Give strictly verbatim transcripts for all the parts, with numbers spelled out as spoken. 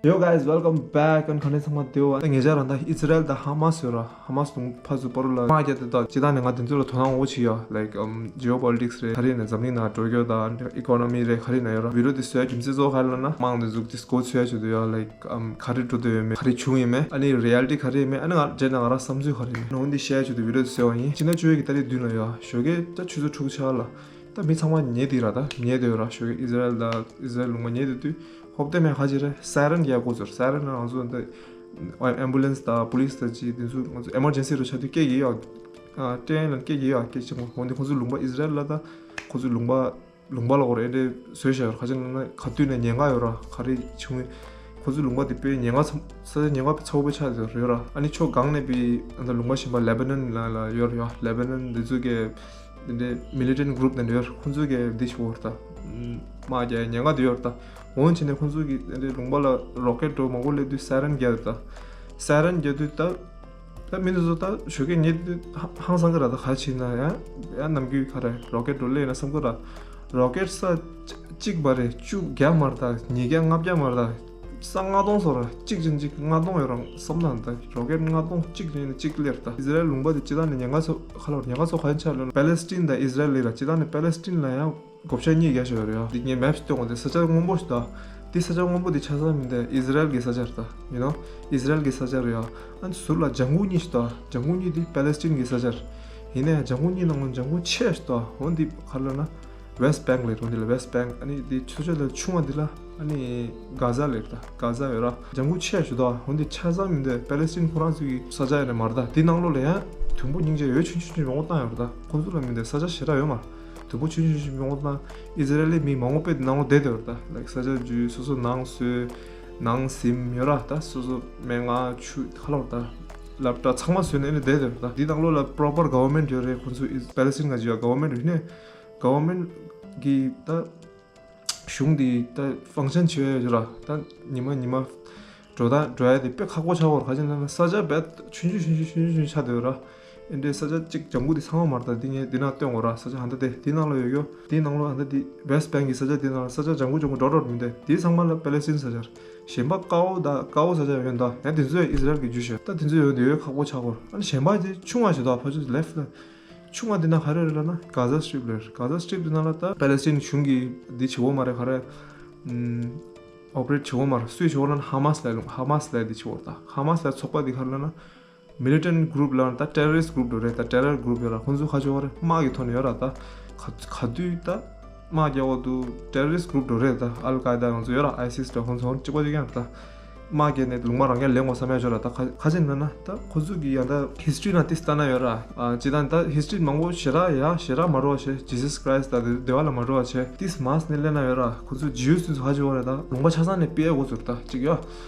Yo guys, welcome back. ཨ་ནི་ག་འདྲ་ཚང་མ་བདེ་པོ། ད་ཉེ་ཆར་རང་ད་ཨི་ཛི་རལ་དང་ཧ་མ་སི་ཡོད་ར། ཧ་མ་སི་དང་ཕར་ཚུར་བར་ལ་དམག་རྒྱག་དེ། ད་སྤྱིར་བཏང་ནས་ང་དེ་ཚོ་ལ་དོ་སྣང་འོ་ཆེ་ཡོད། ལའིཀ་ཨམ་ཇི་ཨོ་པོ་ལི་ཊིག་སི་རེད། ག་རེ་ཡིན་ན་འཛམ་གླིང་ནང་འགྲོ་རྒྱུ་དང་ཨི་ཀོ་ནོ་མི་རེད། ག་རེ་ཡིན་ན་ཡོད་ར། བི་ཌི་ཡོ་དེ་བཟོ་ཡ་རྒྱུ་མཚན་གཙོ་བོ་ག་རེ་ལབ་ན། དམག་འདི་ཚོ་དེ་འགོ་ཚུགས་ཡ་ཆེད་དུ་ཡོད། ལའིཀ་ཨམ་ག་རེ་འགྲོ་འདོད་ཡོད་མེད། ག་རེ་བྱུང་ཡོད་མེད། ཨ་ནི་རི་ཡལ་ཊི་ག་རེ་ཡོད་མེད། ཨ་ནི་ང་རྗེས་ནས་ང་རང་བསམ་ཚུལ་ག་རེ་ཡོད་མེད། ཨ་ནི་འོ་འདི་བཤད་ཡ་ཆེད་དུ་བི་ཌི་ཡོ་དེ་བཟོས་པ་ཡིན། སྤྱི་ཟླ་བཅུ་པའི་གི་ཏ་རིག་བདུན་ལ་ཡོད། ཞོགས་ཀས་ད་ཆུ་ཚོད་དྲུག་ཆ་ལ། ད་མི་ཚང་མ་ཉལ་བསྡད་ར། ད་ཉལ་བསྡད་ཡོད་ར། ཞོགས་ཀས་ཨི་ཛི་རལ་དང་ཨི་ཛི་རལ་ལུང་པ་ཉལ་བསྡད་དུས། ཧོབ་སྟེ་མེད་ག་ཅི་རེད། སའི་རན་རྒྱག་འགོ་ཚུགས། སའི་རན་ལ་ང་ཚོ་འདི་ཨེམ་བུ་ལན་སི་དང་པུ་ལི་སི་དང་ཅི་དེ་ཚོ་ང་ཚོ་ཨེ་མར་ཇེན་སི་རུ་ཆགས་དུས་སྐད་རྒྱག་ཡོད། ཨ་ཊེན་ལ་སྐད་རྒྱག་ཡོད། སྐད་ཆེན་པོ། འོ་འདི་ཁོང་ཚོ་ལུང་པ་ཨི་ཛི་རལ་ལ་ད་ཁོང་ཚོ་ལུང་པ་ལུང་པ་ལ་འོ་རེ་འདྲ་བཟོས་བཞག་ཡོད་ར། ག་ཅི་ལབ་ན་ག་དུས་ནས་ཉེན་ཁ་ཡོད་ར། ག་རེ་བྱུང་། ཁོང་ཚོ་ལུང་པ་དེ་དཔེ་ཉེན་ཁ་ཚ་ས་ཆ་ཉེན་ཁ་ཚ་པོ་དཔེ་ཆགས་ཡོད་ར། ཨ་ནི་ཕྱོགས་སྒང་ནས་དཔེ་ཨ་ད་ལུང་པ་གཞན་པ་ལེ་བྷ་ནན་ལ་ལ་ཡོད་ར། ཡ་ལེ་བྷ་ནན་འདི་ཚོ་གི་འདི་འདྲའི་མི་ལི་ཊན་གུ་རུབ་འདི་འདྲ་ཡོད་ར། ཁོང་ཚོ་གི་འདི་ཞིག་ཡོད་ར། ད་དམག་རྒྱག་ཉེན་ཁ་འདི་ཡོད་ར། ད་འོན་ཕྱིན་ནས་ཁོང་ཚོ་གི་འདི་འདྲའི་ལུང་པ་ལ་རོ་ཀེ་ཊི་འགྲོ་མང་པོ་སླེབས་དུས་སའི་རན་རྒྱག་ད། སའི་རན་རྒྱག་དུས་ད། ད་མི་འདི་ཚོ་ད་ཞོགས་ཀས་ཉལ་དུས་ཧ་ཧང་སང་གི་ར། ད་ག་ཕྱིན་ན་ཡང་ཡང་ནམ་རྒྱུན་ག་རེ་རོ་ཀེ་ཊི་འགྲོ་སླེབས་ན་བསམ་གི་ར། རོ་ཀེ་ཊི་ས་གཅིག་པ་རེད། བཅུ་བརྒྱ་མ་རེད། ད་ཉིས་བརྒྱ་ལྔ་བརྒྱ་མ་རེད། ད་ས་ལྔ་སྟོང་སོ་ར། གཅིག་ཅན་གཅིག་ལྔ་སྟོང་ཡོད་རང་བསམ་ན། ད་རོ་ཀེ་ཊི་ལྔ་སྟོང་གཅིག་ཅན་གཅིག་སླེབས་ར། ད་ཨི་ཛི་རལ་ལུང་པ་དེ་སྤྱིར་བཏང་ནས་ཉེན་ཁ་ཚོ་ག་ལ་ཉེན་ཁ་ཚོ་ག་ཡིན་ཆ་ལོ་པེ་ལེ་སི་ཊིན་དང་ཨི་ཛི་རལ་ལ་ར། སྤྱིར་བཏང་ནས་པེ་ལེ་སི་ཊིན་ལ་ཡང་བགོ་བཤའ་གཉིས་རྒྱག་བཞག་ཡོད་རེད། ཡ་འདི་ངས་མེབ་ཞིག་སྟོན་གོ། དེ་ས་ཆ་སྔོན་པོ་ཞིག་ད། དེ་ས་ཆ་སྔོན་པོ་དེ་ཆ་ཚང་མི་འདི་ཨི་ཛི་རལ་གྱི་ས་ཆ་རེད་ད། ཡིན་ནོ། ཨི་ཛི་རལ་གྱི་ས་ཆ་རེད་ཡ། ཨ་ནི་ཟུར་ལ་ལྗང་གུ་གཉིས་ཞིག་ད། ལྗང་གུ་གཉིས་དེ་པེ་ལེ་སི་ཊིན་གྱི་ས་ཆ་རེད། ཡིན་ན་ཡང་ལྗང་གུ་གཉིས་ནང་ལ་ལྗང་གུ་ཆེ་ཞིག་ད། འོ་འདི་ག་ལ་ན་ཝེ་སི་ཊི་བེང་ལབ་རེད། འོ་འདི་ལ་ཝེ་སི་ཊི་བེང་། ཨ་ནི་དེ་ཆུ་ཚོད་ལ་ཆུང་བ་འདི་ལ་ཨ་ནི་གྷ་ཛ་ལབ་རེད་ད། གྷ་ཛ་ཡོད་ར། ལྗང་གུ་ཆེ་ཞིག་ད། འོ་འདི་ཆ་ཚང་མི་འདི་པེ་ལེ་སི་ཊིན་ཁོ་རང་ཚོ་གི་ས་ཆ་ཡིན་ནི་མ་རེད་ད། དེ་ནང་ལོགས་ལ་ཡང་དུམ་བུ་སྙིང་རྗེ་འོ་ཆུང་ཆུང་ཆུང་མང་པོ་བཏང་ཡོད་རེད་ད། ཁོང་ཚོ་ལ་མི་འདི་ས་ཆ་ཞེ་དྲག་ཡོད་མ་རེད། དུམ་བུ་ཆུང་ཆུང་ཆུང་ཆུང་མང་པོ་དང་ཨི་ཛི་རལ་ལི་མི་མང་པོ་དཔེ་ནང་ལོགས་བསྡད་བསྡད་ཡོད་རེད་ད། ལའིཀ་ས་ཆ་བརྒྱུད་སོ་སོ་ནང་བཟོས། ནང་ཟིམ་ཡོད་ར། ད་སོ་སོ་སྨན་ཁང་ཆུ་ཁ་ལོག་ད་སློབ་གྲྭ་ཚང་མ་བཟོས་ནས་ནི་བསྡད་བསྡད་ཡོད་རེད་ད། འདི་ནང་ལོགས་ལ་པོ་རོ་པར་གྷ་ཝར་མེན་ཊི་ཡོད་རེད། ཁོང་ཚོ་ཨི་པེ་ལེ་སི་ཊིན་ག་ཅི་ཡོད་གྷ་ཝར་མེན་ཊི་ཡོད་ནས་གྷ་ཝར་མེན་ཊི་གི་ད་གཞུང་འདི་ད་ཕང་ཤན་བྱེད་ཡ་ཡོད་ར། ད་ཉི་མ་ཉི་མ་འགྲོ་ད་འགྲོ་ཡ་དེ་དཔེ་ཁག་པོ་ཆགས་ཡོད་རེད། ག་ཅི་ལབ་ན་ས་ཆ་རྦད་ཆུང་ཆུང་ཆུང་ཆུང་ཆུང་ཆུང་ཆགས་བསྡད་ཡོད་ར། ཨེ་འདྲའི་ས་ཆ་གཅིག་ལྗང་གུ་དེ་ཚང་མ་མ་རེད་ད། འདི་ངས་འདི་ནང་སྟོན་གོ་ར། ས་ཆ་ཧ་ད་དེ་འདི་ནང་ལ་ཡོད་ཡོད། འདི་ནང་ལ་ཧ་ད་དེ་ཝེ་སི་ཊི་བེང་གི་ས་ཆ། འདི་ནང་ལ་ས་ཆ་ལྗང་གུ་ལྗང་གུ་འགྲོ་འགྲོ་མི་འདུག། དེ་ཚང་མ་ལ་པེ་ལེ་སི་ཊིན་ས་ཆ་རེད། གཞན་པ་ཀ་བོ་ད་ཀ་བོ་ས་ཆ་ཡོད་ད། ཡང་དེ་ཚོ་ཨི་ཛི་རལ་གི་བརྒྱུད་ཤག། ད་དེ་ཚོ་ཡོད་འདི་ཡོད་ཁག་པོ་ཆགས་ཡོད་རེད། ཨ་ནི་གཞན་པ་དེ་ཆུང་བ་ཞིག་ད། ཕ་ཆུ་ལེཕ་ཊི་ལ། ཆུང་བ་འདི་ན་ག་རེ་རེད་ལབ་ན་གྷ་ཛ་སི་ཊི་རིབ་རེད། གྷ་ཛ་སི་ཊི་རིབ་འདི་ནང་ལ་ད་པེ་ལེ་སི་ཊིན་གཞུང་གིས་འདི་བྱེད་འོ་མ་རེད། ག་རེ་ཨོ་པ་རེ་ཊི་བྱེད་འོ་མ་རེད། སུས་བྱེད་འོ་ལབ་ན་ཧ་མ་སི་ལབ་ལུང་། ཧ་མ་སི་ལབ་འདི་བྱེད་འོ་རེད་ད། ཧ་མ་སི་ལབ་ཚོགས་པ་འདི་ག་རེ་ལབ་ན་མི་ལི་ཊན་གུ་རུབ་ལབ་ན་ད་ཊེ་རོ་རི་སི་ཊི་གུ་རུབ་འགྲོ་རེད། ད་ཊེ་རོ་རི་གུ་རུབ་ཡོད་ར། ཁོང་ཚོ་ཁ་ཕྱོགས་རེད། དམག་གི་ཐོག་ནས་ཡོད་ར། ད་ག་ག་དུས་ད་དམག་རྒྱག་འོ་དུ་ཊེ་རོ་རི་སི་ཊི་གུ་རུབ་འགྲོ་རེད། ད་ཨལ་ཀའི་ད་ང་ཚོ་ཡོད་ར། ཨའི་སི་སི་ད་ཁོང་ཚོ་ཧོན་གཅིག་པ་གཅིག་རྐྱང་རེད་ད། དམག་རྒྱག་ནས་ལུང་མ་རང་རྐྱ་ལེན་དགོས་བསམ་ཡ་ཅོ་ར། ད་ཁ་ཁ་ཅིག་ན་ན་ད་ཁོ་ཚོ་གི་ཡང་ད་ཧིས་ཊོ་རི་ནང་ཏིས་ལྟ་ན་ཡོད་ར། ཨ་ཅི་ད་ད་ཧིས་ཊོ་རི་མང་པོ་ཞེ་དྲག་ཡ་ཞེ་དྲག་མ་འགྲོ་བ་བྱས། ཇི་སཱས་ཁྲ་ཡི་སི་ད་དེ་དེ་བ་ལ་མ་འགྲོ་བ་བྱས། ཏིས་མ་སི་ནས་ལེན་ན་ཡོད་ར། ཁོ་ཚོ་ཇིའུ་སི་དེ་ཚོ་ཧ་ཅི་བ་རེད། ད་ལུང་པ་ཆ་ཚང་ནས་ཕི་ཡ་འགོ་ཚུགས་ད་ཅིག་ཡ།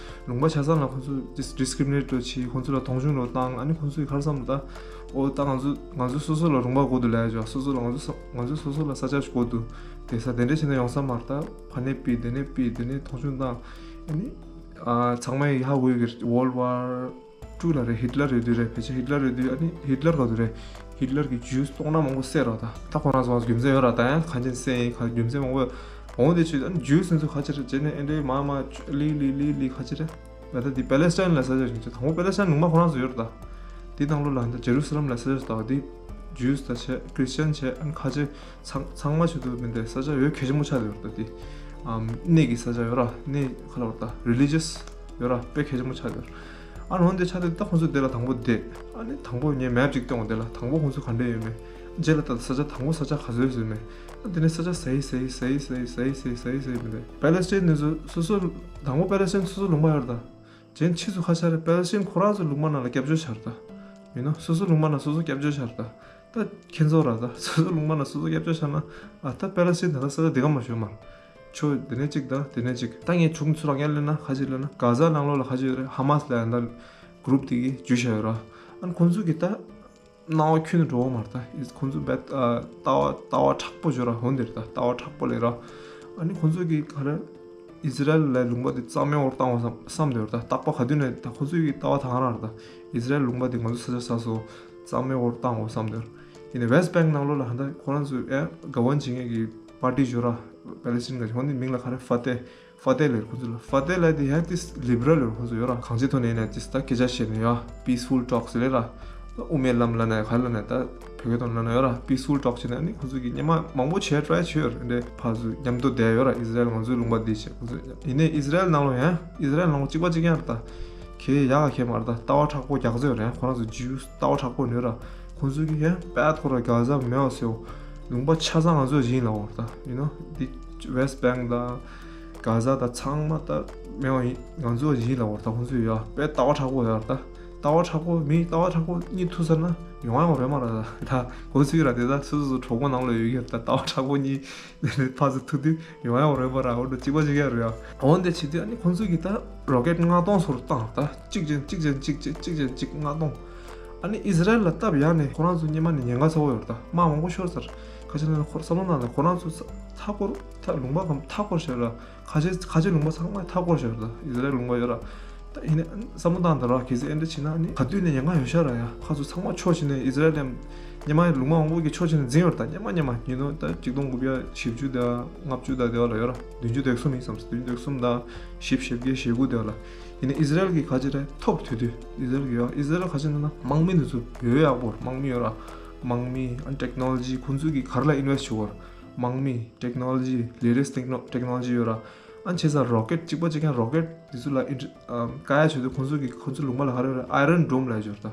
ལུང་པ་ཆ་ཚང་ལ་ཁོ་ཚོ་ཏིས་ཌི་སི་ཀི་རི་མི་ནེ་ཊི་འགྲོ་བྱས། ཁོ་ཚོ་ལ་མཐོང་ཆུང་འགྲོ་བཏང་། ཨ་ནི་ཁོ་ཚོ་གི་ཁར་སམ་ད་འོ་ད་ང་ཚོ་ང་ཚོ་སོ་སོ་ལ་ལུང་པ་དགོས་འདུག་ལབ་ཡ་ཅོ། སོ་སོ་ལ་ང་ཚོ་ས་ང་ཚོ་སོ་སོ་ལ་ས་ཆ་ཞིག་དགོས་འདུག། དེ་ས་དེ་འདྲ་བྱས་ན་ཡོང་ས་མ་རེད། ད་ཕ་ནས་ཕི་དེ་ནས་ཕི་དེ་ནས་མཐོང་ཆུང་བཏང་། ཨ་ནི་ཨ་ཚང་མས་ཧ་གོ་གི་རེད། ཝོལ་ཌི་ཝར་ཊུ་ལ་རེད། ཧི་ཊི་ལར་ཡོད་དུས་རེད། ཕལ་ཆེར་ཧི་ཊི་ལར་ཡོད་དུས། ཨ་ནི་ཧི་ཊི་ལར་ག་དུས་རེད། ཧི་ཊི་ལར་གྱིས་ཇིའུ་སི་སྟོང་ཕྲག་མང་པོ་བསད་རོགས་ད། ད་ཁོ་རང་ཚོ་རྒྱུ་མཚན་ཡོད་ར། ད་ཡང་གང་ཅན་བསད་ཡིན། ག་རྒྱུ་མཚན་མང་པོ་འོང་། དེ་ཆུ་ཨ་ནི་ཇིའུ་སི་ཚོ་ཁ་ཆེ་རེད་བྱས་ནས་ཨེ་འདྲའི་མ་མ་ལི་ལི་ལི་ལི་ཁ་ཆེ་རེད། ད་ལྟ་འདི་པེ་ལེ་སི་ཊན་ལ་ས་ཆ་ཞིག་ཆེ། དང་པོ་པེ་ལེ་སི་ཊན་ལུང་པ་ཁོ་རང་ཚོ་ཡོད་རེད་ད། འདི་ནང་ལོགས་ལ་ད་ཇེ་རུ་སཱ་ལམ་ལ་ས་ཆ་ཞིག་ད། འདི་ཇིའུ་སི་ད་བྱས། ཁྲི་སི་ཅན་བྱས། ཨ་ནི་ཁ་ཆེ་ཚང་ཚང་མ་ཆུ་དུ་མི་འདི་ས་ཆ་ཡོད་གལ་ཆེན་པོ་ཆགས་ཡོད་རེད་ད། འདི་ཨམ་གནས་ཀྱི་ས་ཆ་ཡོད་ར། གནས་ཁ་ལ་བར་ད་རི་ལི་ཇི་ཡས་ཡོད་ར། དཔེ་གལ་ཆེན་པོ་ཆགས་ཡོད། ཨ་ནི་འོན་ཏེ་ཆ་དེ་ད་ཁོང་ཚོ་དེ་ལ་དང་པོ་བསྡད། ཨ་ནི་དང་པོ་ངས་མེབ་ཅིག་སྟོན་འོང་། དེ་ལ་དང་པོ་ཁོང་ཚོ་ག་འདྲས་ཡོད་མེད། རྗེས་ལ་ད་ས་ཆ་དང་པོ་ས་ཆ་ག་ཚོད་ཡོད་མེད། ཨ་དེ་ནས་ས་ཆ་ཟ་ཡི་ཟ་ཡི་ཟ་ཡི་ཟ་ཡི་ཟ་ཡི་ཟ་ཡི་ཟ་ཡི་ཟ་ཡི་མི་འདུག། པེ་ལེ་སི་ཊིན་ནས་སོ་སོ་དང་པོ་པེ་ལེ་སི་ཊིན་སོ་སོ་ལུང་པ་ཡོད་རེད་ད། གཞན་ཕྱིས་སུ་ཁ་ཆ་རེད། པེ་ལེ་སི་ཊིན་ཁོ་རང་ཚོ་ལུང་པ་ནང་ལ་སྐྱབས་བཅོལ་ཆགས་རེད་ད། མིན་ནོ། སོ་སོ་ལུང་པ་ནང་སོ་སོ་སྐྱབས་བཅོལ་ཆགས་རེད་ད། ད་ཁྱེད་ཚོ་ར་ད་སོ་སོ་ལུང་པ་ནང་སོ་སོ་སྐྱབས་བཅོལ་ཆགས་ན། ཨ་ད་པེ་ལེ་སི་ཊིན་ད་ལྟ་ས་ཆ་འདི་ག་མ་ཞོན་མ། ཆོ་འདི་ནས་གཅིག་ད་འདི་ནས་གཅིག། ད་ངས་ཆུང་ཚུར་རང་ཡར་ལེན་ན་ཁ་ཅིག་ལེན་ན་གྷ་ཛ་ནང་ལོགས་ལ་ཁ་ཅིག་ཡོད་རེད། ཧ་མ་སི་ལ་ཡང་ད་གུ་རུབ་དེ་གི་ཇུས་བཞག་ཡོད་ར། ཨ་ནི་ཁོང་ཚོ་གི་ད་སྣང་བ་ཁྱོན་ནས་འགྲོ་བ་མ་རེད་ད། ཁོང་ཚོ་རྦད་ལྟ་བ་ལྟ་བ་མཁྲེགས་པོ་ཅོ་ར། འོན་ཏེ་རེད་ད་ལྟ་བ་མཁྲེགས་པོ་ལས་ར། ཨ་ནི་ཁོང་ཚོ་གི་ག་རེ་ཨི་ཛི་རལ་ལ་ལུང་པ་དེ་གཙང་མའི་འོག་བཏང་བ་བསམ་བསམ་དེ་རེད་ད། རྟག་པ་ག་དུས་ནས་ད་ཁོང་ཚོ་གི་ལྟ་བ་དང་རང་རེད་ད། ཨི་ཛི་རལ་ལུང་པ་དེ་ང་ཚོ་ས་ཆ་ཟ་སོ། གཙང་མའི་འོག་བཏང་བ་བསམ་དེ་རེད། ཡིན་ནའི་ཝེ་སི་ཊི་བེང་ནང་ལོགས་ལ་ཧ་ད་ཁོ་རང་ཚོ་ཨེ་ག་ཝན་བྱེད་མཁན་གི་པར་ཊི་ཅོ་ར། པེ་ལེ་སི་ཊིན་ག་ཁོང་དེ་མིང་ལ་ག་རེ་ཕ་ཏེ། ཕ་ཏེ་ལབ་ཁོང་ཚོ་ལ། ཕ་ཏེ་ལབ་དེ་ཡང་ཏིས་ལིབ་རལ་ལབ་ཁོང་ཚོ་ཡོད་ར། གང་ཅིའི་ཐོག་ནས་ཡིན་ན་ཏིས་ད་སྐད་ཆ་བཤད་ནས་ཡ་པིས་ཕུལ་ཊོག་སི་ལབ་ར། ད་དབུ་མའི་ལམ་ལབ་ན་ག་ལབ་ན་ད་བོད་སྐད་ཐོག་ལབ་ན་ཡོད་ར། པིས་ཕུལ་ཊོག་བྱས་ནས་ཨ་ནི་ཁོང་ཚོ་གི་སྔོན་མ་མང་པོ་བྱས་ཊ་རའི་བྱས་ཡོད་ར། འདི་ཕར་ཚུར་མཉམ་དུ་བསྡད་ཡོད་ར། ཨི་ཟི་རལ་ང་ཚོའི་ལུང་པ་འདི་བྱས་ཁོང་ཚོ་ཡིན་ནའི་ཨི་ཟི་རལ་ནང་ལོགས་ཡང་ཨི་ཟི་རལ་ནང་ལོགས་གཅིག་པ་གཅིག་རྐྱང་རེད་ད། གལ་ཡག་ག་གལ་མ་རེད་ད། ལྟ་བ་མཁྲེགས་པོ་རྒྱག་ཚོད་རེད། ཁོ་རང་ཚོ་ཇིའུ་ལྟ་བ་མཁྲེགས་པོ་ནོས་ར། ཁོང་ཚོ་གི་ཡང་པད་ཁོ་ར་གྷ་ཟ་མེད་པ་ཟེར། ལུང་པ་ཆ་ཚང་ང་ཚོ་ཡིན་ལབ་ཡོད་ར་ད། ཡུ་ནོ་འདི་ཝེ་སི་ཊི་བེང་ཀི་དང་། གྷ་ཟ་དང་ཚང་མ་ད་མེད་པ་ཡིན། ང་ཚོ་ཡིན་ལབ་ཡོད་ར་ད། ཁོང་ཚོས་ཡ་དཔེ་ལྟ་བ་མཁྲེགས་པོ་ཡོད་ར་ད། ལྟ་བ་མཁྲེགས་པོ་མི་ལྟ་བ་མཁྲེགས་པོ་གཉིད་ཐུག་ཚར་ན་ཡོང་ཡ་རེད་མ་ར་ད། ད་ཁོང་ཚོས་ར་དེ་ད་སོ་སོ་སོ་གྲོགས་པོ་ནང་ལ་ཡོད་ཀྱི་ར་ད། ལྟ་བ་མཁྲེགས་པོ་གཉིད་ཕར་ཚུར་ཐུག་དུས་ཡོང་ཡ་རེད་མ་ར། འོ་འདྲ་གཅིག་པ་གཅིག་རྐྱང་རེད་ཡ། འོ་འདི་བྱེད་དུས་ཨ་ནི་ཁོང་ཚོས་གི་ད་རོ་ཀེཊ་ལྔ་སྟོང་ཙམ་བཏང་ད། གཅིག་ཅན་གཅིག་ཅན་གཅིག་ཅན་གཅིག་ཅན་གཅིག་ལྔ་སྟོང་། ཨ་ནི་ཨི་ཟི་རལ་ལ་སྟབས་ཡག་ནས་ཁོ་རང་ཚོ་སྔོན་མ་ནས་ཉེན་ཁ་ཚ་པོ་ཡོད་ར་ད། དམག་མང་པོ་ཤོར་ཚར། ཁ་ཆེ་ན་ཁོ་བསམ་བློ་བཏང་ན་ཁོ་རང་ཚོ་མཐའ་སྐོར་ད་ལུང་པ་གམ་མཐའ་སྐོར་བྱས་ར། ཁ་ཆེ་ཁ་ཆེ་ལུང་པ་ཚང་མ་མཐའ་སྐོར་བྱས་ར་ད། ཨི་ཟི་རལ་ལུང་པ་ཡོད་ར། ད་ཡིན་ནའི་བསམ་བློ་བཏང་ད་ར། གལ་སྲིད་ཨེ་འདྲ་བྱས་ན་ཨ་ནི་ག་དུས་ནས་ཉེན་ཁ་ཡོད་ཤག་ར་ཡ། ཁ་ཚོ་ཚང་མ་ཕྱོགས་བྱས་ནས་ཨི་ཟི་རལ་ལ་སྔོན་མ་མང་པོ་གི་ཕྱོགས་བྱས་ནས་འཛིང་ཡོད་ར་ད། སྔོན་མ་སྔོན་མ་ཉིས་སྟོང་ད་གཅིག་སྟོང་དགུ་བརྒྱ་བཞི་བཅུ་དང་ལྔ་བཅུ་དང་དེ་བ་ལ་ཡོད་ར། བདུན་ཅུ་དོན་གསུམ་ཡིན་བསམ། བདུན་ཅུ་དོན་གསུམ་དང་བཞི་བཅུ་ཞེ་བརྒྱད་ཞེ་དགུ་དེ་བ་ལ། ཡིན་ནའི་ཨི་ཟི་རལ་གྱི་ཁ་ཆེ་ར་ཐོབ་དུས་དུས་ཨི་ཟི་རལ་གྱི་ཡོད། ཨི་ཟི་རལ་ཁ་ཆེ་ན་ན་དམག་མི་འདི་ཚོ་ཡོད་ཡག་པོ་ར། དམག་མི་ཡོད་ར། དམག་མི་ཨ་ནི་ཊེག་ནོ་ལོ་ཇི་ཁོང་ཚོས་གི་ག་རེ་ལ་ཨིན་ཝེ་སི་ཊི་བྱེད་དགོས་ར། དམག་མི་ཊེག་ནོ་ལོ་ཇི་ལེ་ཊེ་སི་ཊེག་ནོ་ཊེག་ནོ་ལོ་ཇི་ཡོད་ར། ཨ་ནི་བྱས་ཙང་རོ་ཀེཊ་གཅིག་པ་གཅིག་རྐྱང་རོ་ཀེཊ་འདི་ཚོ་ལ་ཨིན་ཊི་ཨམ་བཀག་ཡ་བྱེད་དུས་ཁོང་ཚོ་གི་ཁོང་ཚོ་ལུང་པ་ལ་ག་རེ་ཡོད་ར། ཨའི་རོན་ཌོམ་ལབ་ཡ་ཡོད་ར་ད།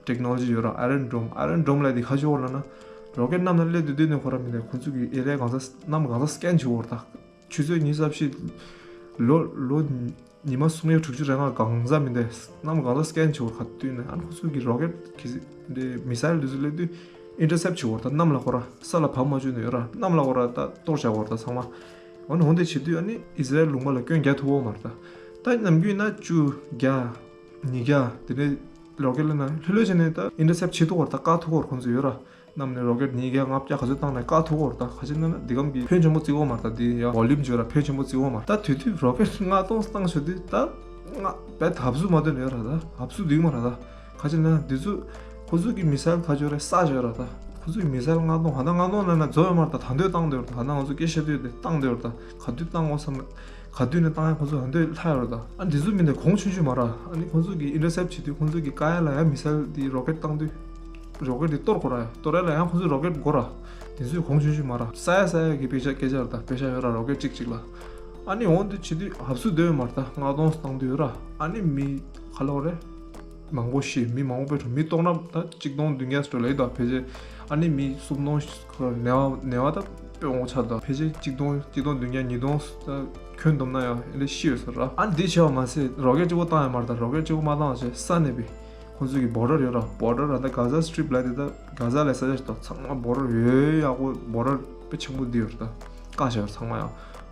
ཊེག་ནོ་ལོ་ཇི་ཡོད་ར། ཨའི་རོན་ཌོམ། ཨའི་རོན་ཌོམ་ལབ་ཡ་དེ་ག་ཅིག་ཡོད་ལབ་ན། རོ་ཀེཊ་གནམ་ནས་སླེབས་དུས་དུས་ནས་ཁོ་ར་མི་འདུག་ཁོང་ཚོ་གི་ཨེ་རི་ཡ་གང་ས་གནམ་གང་ས་སི་ཀེན་བྱེད་ཀྱི་ཡོད་ར་ད། ཆུ་ཚོད་ཉི་ཤུ་རྩ་བཞི། ལོ་ལོ་ཉི་མ་སུམ་བརྒྱ་དྲུག་ཅུ་རེ་ལྔ་གང་ས་མི་འདུག་གནམ་གང་ས་སི་ཀེན་བྱེད་ཀྱི་ཡོད་ར། ག་དུས་ནས་ཨ་ནི་ཁོང་ཚོ་གི་རོ་ཀེཊ་གི་འདི་མི་སེལ་འདི་ཚོ་སླེབས་དུས་ཨིན་ཊར་སེབ་བྱེད་ཀྱི་ཡོད་ར་ད། གནམ་ལ་ཁོ་ར་ས་ལ་བབས་མ་བཅུག་ནས་ཡོད་ར། གནམ་ལ་ཁོ་ར་ད་གཏོར་བྱ་གི་ཡོད་ར་ད་ཚང་མ། འོ་ན་འོ་འདི་བྱེད་དུས་ཨ་ནི་ཨི་ཟི་རལ་ལུང་པ་ལ་སྐྱོན་རྒྱག་ཐུབ་ཀྱི་ཡོད་མ་རེད་ད། ད་ནམ་རྒྱུན་ན་བཅུ་བརྒྱ་ཉིས་བརྒྱ་དེ་འདྲའི་རོ་ཀེཊ་ལབ་ན་ལྷོད་ལྷོད་བྱས་ནས་ད་ཨིན་ཊར་སེབ་བྱེད་ཐུབ་ཀྱི་ཡོད་ར་ད། བཀག་ཐུབ་ཀྱི་ཡོད་ར། ཁོང་ཚོ་ཡོད་ར། གནམ་ནས་རོ་ཀེཊ་ཉིས་བརྒྱ་ལྔ་བརྒྱ་ག་ཚོད་བཏང་ནས་བཀག་ཐུབ་ཀྱི་ཡོད་ར་ད། ག་ཅི་ན་ན་འདི་གམ་གྱི་ཕོན་ཆེན་པོ་བརྩི་གི་ཡོད་མ་རེད་ད། འདི་ཡ་ཝོ་ལུམ་བརྗོད་ར་ཕོན་ཆེན་པོ་བརྩི་གི་ཡོད་མ་རེད་ད། དེ་དུས་རོ་ཀེཊ་ལྔ་སྟོང་བཏང་ཞོར་དུས་ད་ང་བས་ད་ཧབ་སུ་མ་ཐོན་ཡོད་ར་ད། ཧབ་སུ་འདུག་མ་རེད་ད། ག་ཅི་ན་འདི་ཚོ་ཁོ་ཚོ་གི་མི་སེལ་ག་ཅི་ཡོད་རེད། ས་ཅིག་ཡོད་ར་ད། ཁོ་ཚོ་གི་མི་སེལ་ལྔ་སྟོང་ཧ་ད་ལྔ་སྟོང་ལབ་ན་རྫོགས་ཡོད་མ་རེད་ད། ད་དུང་བཏང་བསྡད་ཡོད་ར་ད། ཧ་ད་ང་ཚོ་སྐད་ཆ་དུས་དེ་བཏང་བསྡད་ཡོད་ར་ད། ག་དུས་བཏང་ངོ་བསམ། ག་དུས་ནས་བཏང་ཡ་ཁོང་ཚོ་ཧ་འདོད་ལྷ་ཡོད་ར་ད། ཨ་འདི་ཚོ་མི་འདི་གོང་ཆུང་ཆུང་མ་ར། ཨ་ནི་ཁོང་ཚོ་གི་ཨིན་ཊར་སེབ་བྱེད་དུས་ཁོང་ཚོ་གི་བཀག་ཡ་ལ་ཡ་མི་སེལ་འདི་རོ་ཀེཊ་བཏང་དུས་རོ་ཀེཊ་འདི་གཏོར་དགོས་ར། གཏོར་ཡ་ལ་ཡང་ཁོང་ཚོ་རོ་ཀེཊ་དགོས་ར། དེ་ཚོས་གོང་ཆུང་ཆུང་མ་ར། ས་ཡ་ས་ཡ་གི་དཔེ་ཆ་སྐད་ཆ་ར་ད། དཔེ་ཆ་ཡོད་ར་རོ་ཀེཊ་གཅིག་གཅིག་ལ། ཨ་ནི་འོང་དུས་བྱེད་དུས་ཧབ་སུ་སྡོད་ཡོད་མ་ར་ད། ལྔ་སྟོང་བཏང་དུས་ཡོད་ར། ཨ་ནི་མི་ག་ལབ་དགོས་རེད། མང་པོ་ཤི། མི་མང་པོ་དཔེ་འགྲོ། མི་སྟོང་ནས་ད་གཅིག་སྟོང་བདུན་བརྒྱ་ཙམ་ལ་ཡོད་ད། ཕལ་ཆེར་ཨ་ནི་མི་སུམ་སྟོང་ཁོ་ནད་པ་ནད་པ་ད་དཔེ་མང་པོ་ཆགས་ད། ཕལ་ཆེར་གཅིག་སྟོང་གཅིག་སྟོང་བདུན་བརྒྱ་ཉིས་སྟོང་ད་ཁྱོན་བསྡོམས་ན་ཡང་ཨེ་འདྲ་ཤི་ཡོད་ས་ར། ཨ་ནི་འདི་བྱས་པ་མ་ཟད་རོ་ཀེཊ་གཅིག་པོ་བཏང་ཡོད་མ་རེད་ད། རོ་ཀེཊ་གཅིག་པོ་མ་བཏང་བྱས་ས་གནས་པའི་ཁོང་ཚོ་གི་བོར་ཌར་ཡོད་ར། བོར་ཌར་ར་ད་གྷ་ཟ་སི་ཊི་རིབ་ལབ་དེ་ད་གྷ་ཟ་ལབ་ས་ཆ་ཞིག་ད། ཚང་མ་བོར་ཌར་ཡོད་ཡག་པོ་བོར་ཌར་དཔེ་ཆེན་པོ་འདི་ཡོད་ར་ད། བཀག་བཞག་ཡོད་ཚང་མ་ཡང་།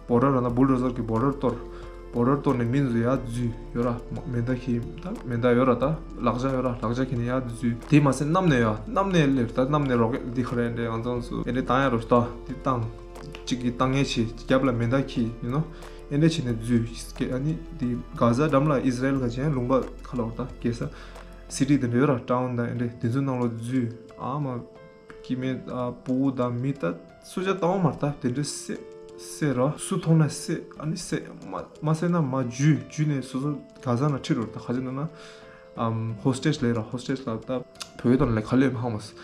བོར་ཌར་ར་ན་བུལ་ཌོ་ཟར་གྱི་བོར་ཌར་གཏོར། བོར་ཌར་གཏོར་ནས་མི་ཚོ་ཡར་འཛུལ་ཡོད་ར། མེ་མདའ་འཁྱེར་ད་མེ་མདའ་ཡོད་ར་ད། ལག་ཆ་ཡོད་ར། ལག་ཆ་འཁྱེར་ནས་ཡར་འཛུལ། དེ་མ་ཟད་གནམ་ནས་ཡ་གནམ་ནས་སླེབས་ད། གནམ་ནས་རོ་ཀེཊ་འདི་ཁ་རེ་འདྲ་ང་ཚོ་ཚོ་ཨེ་འདྲ་བཏང་ཡ་རོ་ད། འདི་བཏང་། གཅིག་གིས་བཏང་ངེས་བྱེད། རྒྱབ་ལ་མེ་མདའ་འཁྱེར་ཡིན་ནོ། ཨེ་འདྲ་བྱས་ནས་འཛུལ། ཨ་ནི་འདི་གྷ་ཟ་འགྲམ་ལ་ཨི་ཟི་རལ་ག་ཅན་ལུང་པ་ག་ལབ་དགོས་རེད་ད། རྒྱལ་ས་སི་ཊི་འདི་འདྲ་ཡོད་ར། ཊའུན་དང་ཨེ་འདྲ་འདི་ཚོ་ནང་ལོགས་འཛུལ། ཨ་མ་སྐྱེ་དམན་ཨ་ཕྲུ་གུ་དང་མི་ད་སུ་ཆ་བཏང་བ་མ་རེད་ད། དེ་འདྲ་བསད་བསད་ར། སུ་མཐོང་ན་བསད། ཨ་ནི་བསད་མ་མ་བསད་ན་མར་འཇུས། འཇུས་ནས་སོ་སོ་གྷ་ཟ་ནང་ཁྲིད་འགྲོ་ར་ད། ག་ཅི་ན་ན་ཨམ་ཧོ་སི་ཊེཇ་ལབ་ར། ཧོ་སི་ཊེཇ་ལབ་ད་བོད་ཡིག་ཐོག་ནས་ལབ་ག་ལབ་ཧ་མ་སོང་།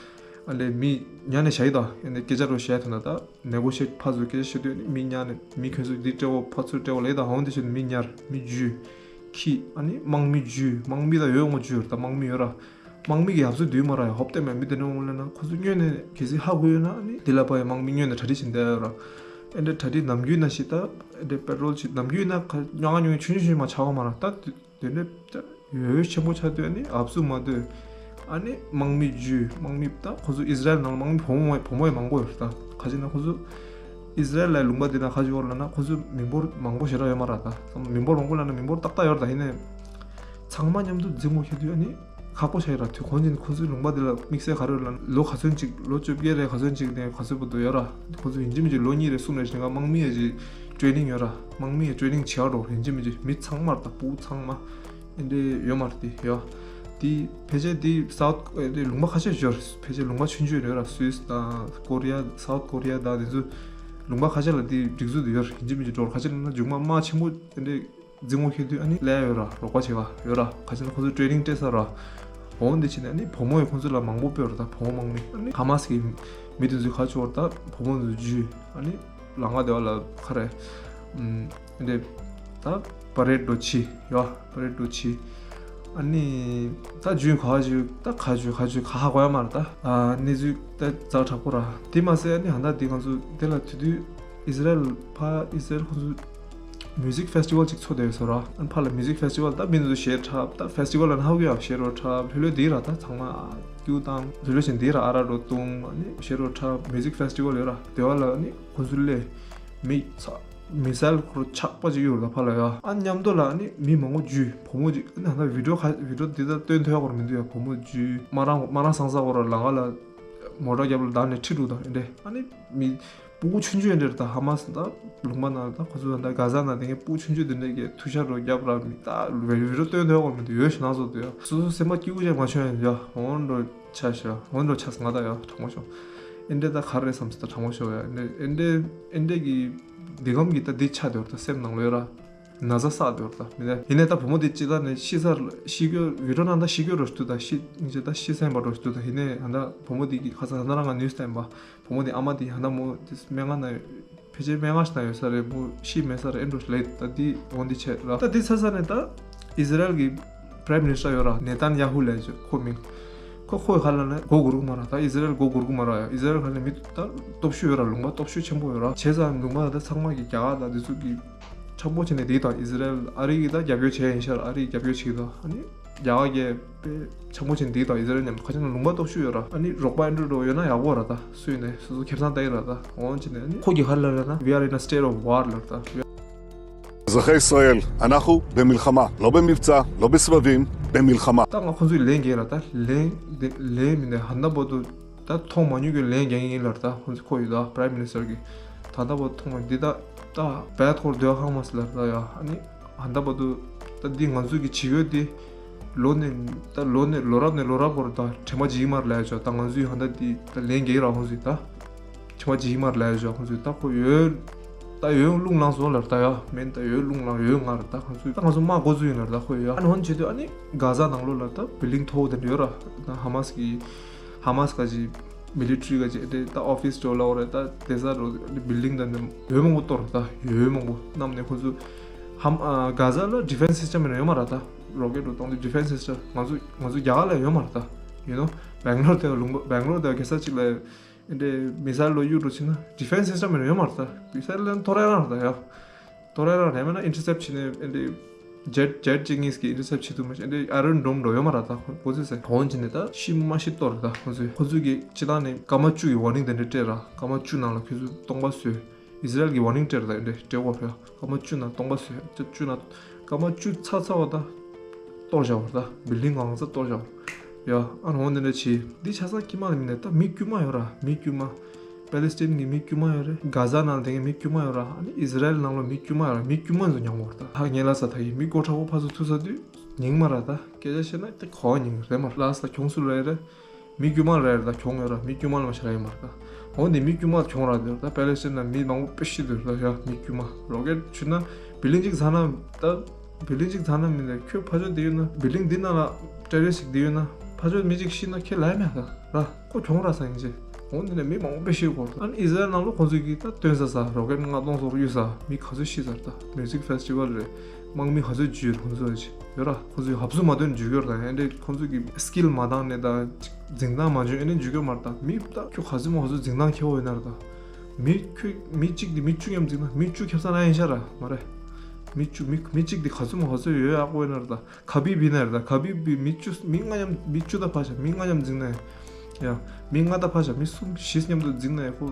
ཨ་ལས་མི་ཉར་ནས་བཞག་ཡི་ད། ཨ་ནི་སྐད་ཆ་རོ་བཤད་ཐུབ་ན་ད་ནེ་གོ་ཤི་ཡེཊ་ཕར་ཚུར་སྐད་ཆ་བཤད་དུས་ནི་མི་ཉར་ནས་མི་ཁྱོད་ཚོ་འདི་སྤྲད་འོ་ཕར་ཚུར་སྤྲད་འོ་ལབ་ཡི་ད། འོ་འདི་བཤད་དུས་མི་ཉར། མི་འཇུས། ཁྱི། ཨ་ནི་དམག་མི་འཇུས། དམག་མི་ད་ཡོད་ངོ་འཇུས་ར་ད། དམག་མི་ཡོད་ར། དམག་མི་གི་ཡབ་སུ་འདུས་མ་ར་ཡ། ཧོབ་སྟེ་མེད་མི་དེ་འདྲ་འོང་ལབ་ན་ཁོ་ཚོ་སྔོན་ནས་གལ་སྲིད་ཧ་གོ་ཡོད་ན་ཨ་ནི་དེ་ལ་ཕ་ཡི་དམག་མི་སྔོན་ནས་གྲ་སྒྲིག་བྱེད་འདས་ཡོད་ར། ཨེ་འདྲ་གྲ་སྒྲིག་ནམ་རྒྱུན་ན་ཞིག་ད་ཨེ་འདྲ་པེ་ཊོལ་ཞིག་ནམ་རྒྱུན་ན་ཁ་ཉོ་ང་ཉོ་ཆུང་ཆུང་ཆུང་མ་ཆགས་པ་མ་ར་ད། དེ་འདྲ་ད་ཡོད་ཆེན་པོ་ཆགས་དུས་ཨ་ནི་ཨབ་སུ་མ་སྡོད། ཨ་ནི་དམག་མི་འཇུས། དམག་མི་ད་ཁོ་ཚོ་ཨིས་ར་ཨེལ་ནང་ལ་དམག་མི་བུ་མོ་བུ་མོ་ཡང་མང་པོ་ཡོད་རེད་ད། ག་ཅི་ན་ཁོ་ཚོ་ཨིས་ར་ཨེལ་ལ་ལུང་པ་འདི་ན་ག་ཅི་ཡོད་ལབ་ན་ཁོ་ཚོ་མི་འབོར་མང་པོ་ཞེ་དྲག་ཡོད་མ་རེད་ད། མི་འབོར་མང་པོ་ལབ་ན་མི་འབོར་ཏག་ཏག་ཡོད་རེད་ད། ཡིན་ནའི་ཚང་མ་མཉམ་དུ་འཛིང་དགོས་ཁེལ་དུས་ཨ་ནི་ཁག་པོ་ཆགས་ཡོད་ར། དུས་གོང་ཅིག་ཁོ་ཚོའི་ལུང་པ་འདི་ལ་དམིགས་བསལ་ག་རེ་ཡོད་ལབ་ན་ལོ་ག་ཚོད་ཅིག་ལོ་བཅོ་བརྒྱད་རེད་ག་ཚོད་ཅིག་ནས་ག་ཚོད་བར་དུ་ཡོད་ར། ཁོ་ཚོ་ཡིན་གཅིག་མིན་གཅིག་ལོ་གཉིས་རེ་གསུམ་རེ་བཞིན་ག་དམག་མི་ཡ་ཅིག་ཊེ་རེ་ནིང་ཡོད་ར། དམག་མི་ཡ་ཊེ་རེ་ནིང་བྱེད་ཡ་རོགས་ཡིན་གཅིག་མིན་གཅིག་མི་ཚང་མ་རེད་ད། ཕྲུ་གུ་ཚང་མ། ཨེ་འདྲ་ཡོད་མ་རེད་དེ་ཡ། དེ་ཕལ་ཆེར་དེ་སའུཐ་ཨེ་འདྲ་ལུང་པ་ཁ་ཤས་ཤིག་ཡོད་རེད། ཕལ་ཆེར་ལུང་པ་ཆུང་ཆུང་རེད་ར། སུད་སི་དང་ཀོ་རི་ཡ་སའུཐ་ཀོ་རི་ཡ་དང་དེ་ཚོ་ ལུང་པ་ཁ་ཤས་ལ་དེ་སྒྲིག་འཛུགས་དེ་ཡོད་རེད། ཡིན་གཅིག་མིན་གཅིག་འགྲོ་ར། ཁ་ཤས་ལ་ན་མཇུག་མ་དམག་ཆེན་པོ་དེ་འདྲས་འཛིང་བོ་ཁེལ་དུས་ཨ་ནི་སླེབས་ཡོད་ར། རོགས་པ་བྱེད་ག་ཡོད་ར། ཁ་ཤས་ལ་ཁོ་ཚོ་ཊེ་ནིང་སྤྲད་ས་ར། འོ་འདི་བྱས་ནས་ཨ་ནི་བུ་མོ་ཡི་ཁོ་ཚོ་ལ་མང་པོ་སྤོས་ར། ད་བུ་མོ་མང་ནི་ཨ་ནི་ཧ་མ་སི་གི་མི་དེ་ཚོའི་ཁ་ཕྱོགས་ད་བུ་མོ་ཚོ་འཇུས། ཨ་ནི་ལམ་ཁ་དེ་བ་ལ་ཁ་རེ་ཨམ་འདི་ད་པ་རེད་འགྲོ་ཆི་ཡོ། པ་རེད་འགྲོ་ཆི། ཨ་ནི་ད་འཇུས་ག་འཇུས་ད་ག་འཇུས་ག་འཇུས་ག་ཧ་གོ་ཡ་མ་ར། ད་ཨ་གནས་ཚུལ་ད་ཛ་དྲག་པོ་ར། དེ་མ་ཟད་ཨ་ནི་ཧ་ད་དེ་ང་ཚོ་དེ་ལ་དེ་དུས་ཨིས་རལ་ཕ་ཨིས་རལ་ཁོ་ཚོ་མིའུ་ཟིག་ཕེ་སི་ཊི་ཝལ་ཅིག་ཚོགས་བསྡད་ཡོད་ས་ར། ཨ་ཕ་ལ་མིའུ་ཟིག་ཕེ་སི་ཊི་ཝལ་ད་མི་འདུག་ཞེ་འཁྲབ། ད་ཕེ་སི་ཊི་ཝལ་ལ་ཧ་གོ་ཡ་ཞེ་རོ་འཁྲབ་ལྷོད་ལྷོད་དེ་ར། ད་ཚང་མ་ཀྱུ་དང་ལྷོད་ལྷོད་བཞིན་དེ་ར། ཨ་ར་རོ་བཏུང་ཨ་ནི་ཞེ་རོ་འཁྲབ་མིའུ་ཟིག་ཕེ་སི་ཊི་ཝལ་ཡོད་ར། དེ་བ་ལ་ཨ་ནི་ཁོ་ཚོ་སླེབས་མི་ཚ་མི་སལ་ཁོ་ར་ཆག་པ་ཅིག་ཡོད་ར། ད་ཕ་ལ་ཡ་ཨ་མཉམ་དུ་ལ་ཨ་ནི་མི་མང་པོ་འཇུས། བུ་མོ་ཅིག་ཨ་ནི་ཧ་ད་བི་ཌི་ཡོ་ཁ་བི་ཌི་ཡོ་དེ་ད་སྟོན་ཐུབ་ཡ་ཁོ་ར་མི་འདུག་ཡ། བུ་མོ་འཇུས་དམར་རང་དམར་རང་སང་ས་ཁོ་ར་ལམ་ཁ་ལ་མོ་ཊ་རྒྱབ་ལ་བདའ་ནས་ཁྲིད་འགྲོ་དང་ཨེ་འདྲས། ཨ་ནི་མི་སྤུ་གུ་ཆུང་ཆུང་ཨེ་འདྲས་རེད། ད་ཧ་མ་སི་ད་ལུང་པ་ནང་ད་ཁོ་ཚོ་ད་གྷ་ཟ་ནང་དེ་ངའི་སྤུ་གུ་ཆུང་ཆུང་དེ་འདྲས་ཀྱི་ཐུ་ཤ་རོ་རྒྱབ་ར། མི་ད་བི་ཌི་ཡོ་སྟོན་ཐུབ་ཡ་ཁོ་ར་མི་འདུག་ཡོད་ཤི་ན་སོ་འདུག་ཡ། སོ་སོ་སེམས་པ་སྐྱིད་པོ་ཅིག་མ་བྱུང་ཡ། ཡ་འོན་འགྲོ་ཆ་ཤ་འོན་འགྲོ་ཆ་ང་ད་ཡ་དྲང་མོ་ཤོག་ཨེ་འདྲས་ད་ག་རེ་བསམ་སི་ད་དྲང་མོ་ཤོག་ཡ། ཨེ་འདྲས་ཨེ་འདྲས་ཨེ་འདྲས་ཀྱི་འདི་གམ་གྱི་ད་འདི་ཆ་དེ་བར་ད་སེམས་ནང་ལོས་ར། ན་ཚ་བསགས་འདུག་ད། མི་ནས་ཡིན་ནས་ད་བུ་མོ་དེ་ཅི་ལ་ནས་ཤི་ས་ཤི་གོ་བི་ཌི་ཡོ་ནང་ད་ཤི་གོ་རོ་ཤི་དུ་ད་ཤི་ཉི་ཅི་ད་ཤི་སེམས་པ་རོ་ཤི་དུ་ད། ཡིན་ནས་ཧ་ད་བུ་མོ་དེ་གི་ཁ་ས་ཧ་ད་རང་ང་ནུས་བསྟན་པ་བུ་མོ་དེ་ཨ་མ་དེ་ཧ་ད་མོ་དེ་སྨན་ཁང་ན་ཕལ་ཆེར་སྨན་ཁང་ཞིག་ན་ཡོད་ས་རེད། མོ་ཤི་མེད་ས་རེད། ཨེ་འགྲོ་ལེ་ད་དེ་འོང་དེ་ཆེ་ར། ད་དེ་ཚ་ས་ནས་ད་ཨིས་རལ་གི་Prime Minister་ཡོད་ར། ནེ་ཐན་ཡ་ཧུ་ལས་ཅོ་ཁོ་མིང་ཁོ་ཁོའི་ཁ་ལ་ནས་མགོ་སྒུར་གི་མ་ར། ད་ཨིས་རལ་མགོ་སྒུར་གི་མ་ར། ཡ་ཨིས་རལ་ཁ་ནས་མི་ད་སྟོབས་ཤུགས་ཡོད་ར། ལུང་པ་སྟོབས་ཤུགས་ཆེན་པོ་ཡོད་ར། བྱས་ཙང་ལུང་པ་ད་ཚང་མ་གི་རྒྱ་གར་ད་དེ་ཚོ་གི་འཆམ་པོ་བྱས་ནས་དེ་དང་ཨིས་རལ་ཨ་རི་གི་ད་རྒྱབ་སྐྱོར་བྱས་ཡིན་ཤག་ཨ་རི་རྒྱབ་སྐྱོར་བྱེད་ཀྱི་འདུག་ཨ་ནི་རྒྱ་གར་གྱི་དཔེ་འཆམ་པོ་བྱས་ནས་དེ་དང་ཨིས་རལ་མཉམ་དུ་ཁ་ཆེ་ན་ལུང་པ་སྟོབས་ཤུགས་ཡོད་ར། ཨ་ནི་རོགས་པ་ཨེ་འགྲོ་འགྲོ་ཡོད་ན་ཡག་པོ་ར། ད་སུ་ཡིན་ནའི་སོ་སོ་ཁེ་བཟང་ལྟ་ཡི་ར། ད་འོན་བྱས་ནས་ཨ་ནི་ཁོ་གི་ཧ་ལ་ལ་ན We are in a state of war ལ་ད། אזרחי ישראל, אנחנו במלחמה, לא במבצע, לא בסבבים, במלחמה. ད་ང་ཁོ་ཚོའི་ལན་རྒྱག་ར། ད་ལན་ལན་མི་འདི་ཧ་ད་བོ་དུ་ད་མཐོང་མ་མྱོང་གི་ལན་རྒྱག་ཡིན་ལ་ད་ཁོ་ཚོ་ཁོ་ཡོད་ད་Prime Minister་གི་ད་ད་བོ་མཐོང་མ་འདི་ད་ད་བད་ཐོར་འདོད་ཧང་མ་སི་ལ་ད་ཡ། ཨ་ནི་ཧ་ད་བོ་དུ་ད་འདི་ང་ཚོ་གི་བྱེད་ཡོད་འདི་ལོ་ནས་ད་ལོ་ནས་ལོ་རབས་ནས་ལོ་རབས་བར་ད་དྲན་པ་བརྗེད་ཀྱི་མ་རེད་ལ་ཡ་ཅོ། ད་ང་ཚོའི་ཧ་ད་འདི་ད་ལན་རྒྱག་ར་ཁོ་ཚོའི་ད་དྲན་པ་བརྗེད་ཀྱི་མ་རེད་ལ་ཡ་ཅོ། ཁོ་ཚོའི་ད་ཁོ་ཡོད་ད་ཡོད་རླུང་ལངས་སོང་ལ་ད་ཡ། མེན་ད་ཡོད་རླུང་ལངས་ཡོད་ང་ར། ད་ཁོ་ཚོའི་ད་ང་ཚོ་དམག་འགོ་ཚུགས་ཡིན་ལ་ད་ཁོ་ཡོད། ཨ་ནི་ཧོན་བྱེད་དུས་ཨ་ནི་གྷ་ཟ་ནང་ལོགས་ལ་ད་བིལ་ཌིང་མཐོ་བོ་དེ་འདྲ་ཡོད་ར། ད་ཧ་མ་སི་གི་ཧ་མ་སི་ག་ཅི་མི་ལི་ཊི་རི་ག་ཅི་དེ་ད་ཨོ་ཕི་སི་འགྲོ་ལ་འོ་རེད། ད་དེ་ས་རོ་བིལ་ཌིང་ད་འདི་ཡོད་མང་པོ་གཏོར་ད་ཡོད་མང་པོ་གནམ་ནས་ཁོ་ཚོ་ཧ་མ་གྷ་ཟ་ལ་ཌི་ཕེན་སི་སི་སི་ཊམ་ཡོད་མ་ར། ད་རོ་ཀེ་ཊི་རུ་གཏོང་དུས་ཌི་ཕེན་སི་སི་སི་ཊམ་ང་ཚོ་ང་ཚོ་རྒྱ་གར་ལ་ཡོད་མ་ར། ད་ཡུ་ནོ་བེང་ལོར་དེ་ལུང་པ་བེང་ལོར་དེ་གེ་ས་ཅིག་ལ་ཨེ་འདྲས་མི་སལ་ལོ་གཡུག་འགྲོ་ཕྱིན་ན་ཌི་ཕེན་སི་སི་ཊམ་མེད་ན་ཡོད་མ་རེད། ད་མི་སལ་ལན་ཐོ་རེ་རང་རེད་ད་ཡ། ཐོ་རེ་རང་རེད་མེད་ན་ཨིན་ཊར་སེབ་བྱེད་ནས་ཨེ་འདྲས་ཇེཊ་ཇེཊ་གཅིག་གཉིས་ཀྱིས་ཨིན་ཊར་སེབ་བྱེད་ཐུབ་མ་ཤེས། ཨེ་འདྲས་ཨ་ཡོན་ཌོམ་འགྲོ་ཡོད་མ་རེད། ད་ཁོ་ཚོས་ཟེར་གོང་བྱས་ནས་ད་ཤི་མ་ཤི་གཏོར་རེད། ད་ཁོ་ཚོས་ཁོ་ཚོས་ཀྱི་སྤྱི་བཏང་ནས་སྐར་མ་བཅུ་ཡི་ཝར་ནིང་དེ་འདྲས་སྤྲད་ར། སྐར་མ་བཅུ་ནང་ལ་ཁོ་ཚོས་སྟོང་པ་བཟོས། ཨིས་རལ་གྱི་ཝར་ནིང་སྤྲད་རེད། ད་ཨེ་འདྲས་སྤྲད་དགོས་རེད། སྐར་མ་བཅུ་ནང་སྟོང་པ་བཟོས། ད་བཅུ་ནང་སྐར་མ་བཅུ་ཚར་ཚར་བ་ད་གཏོར་བཞག་པ་རེད། ད་བིལ་ཌིང་གང་ཚང་གཏོར་བཞག་པ་རེད། ཡ་ཨ་ནི་འོ་འདི་འདྲ་བྱས། འདི་ཆ་ཚང་དཀྱུས་མ་ལ་མིན་ནས་ད་མི་དཀྱུས་མ་ཡོད་ར། མི་དཀྱུས་མ་པེ་ལེ་སི་ཐན་གྱི་མི་དཀྱུས་མ་ཡོད་རེད། གྷ་ཟ་ནང་ལ་དེ་གའི་མི་དཀྱུས་མ་ཡོད་ར། ཨ་ནི་ཨིས་རལ་ནང་ལ་མི་དཀྱུས་མ་ཡོད་ར། མི་དཀྱུས་མ་ཚོ་མྱངས་པ་རེད། ད་ཧ་ངེས་ལ་ས་ད་ཡི་མི་མགོ་མཁྲེགས་པོ་ཕར་ཚུར་ཐུག་ས་དུས་ཉིང་མ་ར། ད་སྐད་ཆ་བཤད་ན་དེ་གོ་བ་ཉིང་རེད་མ་རེད། ལ་ས་གྱོང་སུ་ལ་ཡི་རེད། མི་དཀྱུས་མ་རེད་ད་གྱོང་ཡོད་ར། མི་དཀྱུས་མ་ལ་མ་ཤར་ཡོད་མ་རེད་ད། འོ་འདི་མི་དཀྱུས་མ་གྱོང་ར་འདི་ད་པེ་ལེ་སི་ཐན་ན་མི་མང་པོ་དཔེ་ཤི་འདུག་ད་ཡ། མི་དཀྱུས་མ་རོ་ཀེ་ཊི་ཆུ་ན་བིལ་ཌིང་གཅིག་ཚང་ན་ད་བིལ་ཌིང་གཅིག་ཚང་ན་མི་འདུག་ཁྱོད་ཕ་ཆོས་འདི་ཡོད་ན་བིལ་ཌིང་འདི་ནང་ལ་ཊེ་རེ་རི་སི་ཊི་འདི་ཡོད་ན་ཕ་ཆོས་མི་གཅིག་ཤི་ན་ཁྱེད་ལ་ཡ་མེད་ད་ར། ཁོ་གྱོང་ར་ས་ཡིན་ཅེ། འོ་འདི་ནས་མི་མང་པོ་དཔེ་ཤི་གོ། ཨ་ནི་ཨིས་རལ་ནང་ལོ་ཁོང་ཚོས་ཀྱི་ད་སྟོན་ས་ས་རོ་ཀེ་ཊི་ལྔ་སྟོང་ཙམ་གཡུག་ས་མི་ག་ཚོད་ཤི་ཚར་ད། མིའུ་ཟིག་ཕེ་སི་ཊི་ཝལ་རེད། དམག་མི་ག་ཚོད་འཇུས་ཁོང་ཚོས་ཅི་ཡོད་ར། ཁོང་ཚོས་ཧབ་སུ་མ་ཐོན་འཇུས་ཡོད་ར། ཨེ་འདྲས་ཁོང་ཚོས་ཀྱི་སི་ཀིལ་མ་འདང་ནས་ད་འཛིང་སྟངས་མ་འཇུས་ཨེ་འདྲས་འཇུས་ཡོད་མ་རེད་ད། མི་ད་ཁྱོད་ག་ཚོད་མ་ག་ཚོད་འཛིང་སྟངས་ཁྱེར་བ་ཡོད་ན་ར་ད། མི་ཁྱོད་མི་གཅིག་དེ་མི་བཅུ་མཉམ་འཛིང་ན་མི་བཅུ་ཁེ་བཟང་རང་ཡིན་ཤ་ར་མ་རེད། མི་བཅུ་མི་མི་གཅིག་དེ་ག་ཚོད་མ་ག་ཚོད་ཡོད་ཡག་པོ་ཡོད་ན་ར་ད། ག་བི་བི་ན་རེད་ད། ག་བི་བི་མི་བཅུ་མི་ལྔ་མཉམ་མི་བཅུ་ད་ཕ་ཤ་མི་ལྔ་མཉམ་འཛིང་ན་ཡང་། མི་ལྔ་ད་ཕ་ཤ་མི་གསུམ་བཞི་མཉམ་དུ་འཛིང་ན་ཡང་ཁོ་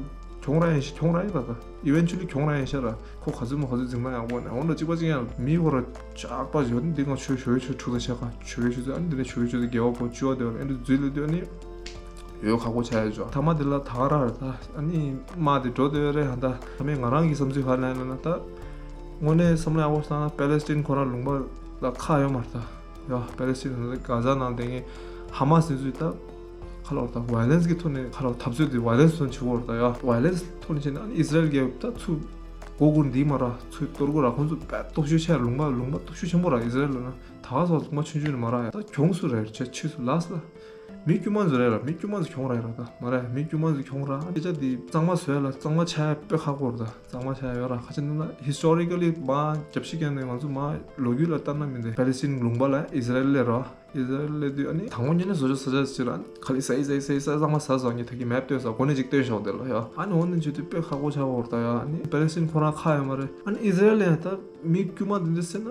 གྱོང་ར་ཡིན་ཤི་གྱོང་ར་ཡིན་ད་ད། ཨི་ཝེན་ཅུ་ལི་གྱོང་ར་ཡིན་ཤ་ར། ཁོ་ག་ཚོད་མ་ག་ཚོད་འཛིང་ན་ཡག་པོ་ན་འོན་ད་གཅིག་པ་གཅིག་ཡང་མི་ཁོ་ར་ཇག་པ་ཡོད་འདི་ང་ཆོས་ཞོ་ཡོད་ཆོས་ཕྲུག་ད་ཆ་ག་ཆོས་ཡོད་ཆོས་ཨ་ནི་འདི་ནས་ཆོས་ཡོད་ཆོས་དགེ་བ་པོ་བཅུ་བ་དེ་བ་ཨ་ནི་འཛུལ་ལེ་དུས་ཨ་ནི། ཡོད་ཁག་པོ་ཆགས་ཡོད་ཅོག་ཐ་མ་དེ་ལ་ད་ག་ར་རེད་ད། ཨ་ནི་དམག་དེ་འགྲོ་དེ་རེད་ཧ་ད། ད་མི་ང་རང་གི་བསམ་ཚུལ་ཧ་ལས་ན་ད། དངོས་གནས་བསམ་བློ་ཡག་པོ་བཏང་ན་པེ་ལེ་སི་ཐན་ཁོ་རང་ལུང་པ་ལ་ཁག་ཡོད་མ་རེད་ད། ཡོ་པེ་ལེ་སི་ཐན་ད་གྷ་ཟ་ནང་དེ་ངས་ཧ་མ་སི་ཚུལ་ད། ཁ་ལོ་ད་ཝའི་ལེན་སི་གི་ཐོག་ནས་ཁ་ལོ་འཐབ་རྩོད་དེ་ཝའི་ལེན་སི་ཐོག་ནས་བྱེད་དགོས་རེད་ད་ཡ། ཝའི་ལེན་སི་ཐོག་ནས་བྱས་ན་ཨ་ནི་ཨི་ཟི་རལ་གྱི་ད་ཚུར་མགོ་སྒུར་འདི་མ་ར་ཚུར་གཏོར་དགོས་ར། ཁོང་ཚོ་དཔེ་སྟོབས་ཤུགས་ཆེ། ལུང་པ་ལུང་པ་སྟོབས་ཤུགས་ཆེན་པོ་ར། ཨི་ཟི་རལ་ལ་ན་ད་ག་ཟེ་ལུང་པ་ཆུང་ཆུང་ནས་མ་ར་ཡ། ད་གྱོང་སུ་རེད་ཆེ་ཆེ་སུ་ལ་སི་ལ། མི་དཀྱུས་མ་ཚོ་རེད་ར། མི་དཀྱུས་མ་ཚོ་གྱོང་ར་ཡ་ར། ད་མ་ར་མི་དཀྱུས་མ་ཚོ་གྱོང་ར། ཨ་ནི་སྐད་ཆ་འདི་གཙང་མ་བཟོས་ལ་གཙང་མ་ཆགས་ཡ་དཔེ་ཁག་པོ་རེད་ད། གཙང་མ་ཆགས་ཡ་ཡོད་ར། ཁ་ཆེ་ནི་ན་ཧི་སི་ཊོ་རི་ཀ་ལི་མ་རྒྱབ་ཤིག་ཀྱང་ནས་ང་ཚོ་མ་ལོ་རྒྱུས་ལ་ལྟ་ན་མི་འདི་པེ་ལེ་སི་ཊིན་ལུང་པ་ལ་ཨི་ཟི་རལ་ལས་ར། ཨི་ཟི་རལ་ལས་དུས་ཨ་ནི་དང་པོ་ཉིད་ནས་བཟོ་བཅོས་ས་ཆ་ཅིག་ར། ཁ་ལི་ས་ཡི་ས་ཡི་ས་ཡི་གཙང་མ་ཟ་སོང་ངས་ད་གི་མེབ་སྟོན་སོང་། གོ་ནས་ཅིག་སྟོན་ཤོག་དེ་ལ་ཡ། ཨ་ནི་འོ་ནི་བྱེད་དུས་དཔེ་ཁག་པོ་ཆགས་པ་རེད་ད་ཡ། ཨ་ནི་པེ་ལེ་སི་ཊིན་ཁོ་རང་ཁག་ཡོད་མ་རེད། ཨ་ནི་ཨི་ཟི་རལ་ལ་ཡང་ད་མི་དཀྱུས་མ་འདི་འདྲ་སེ་ན།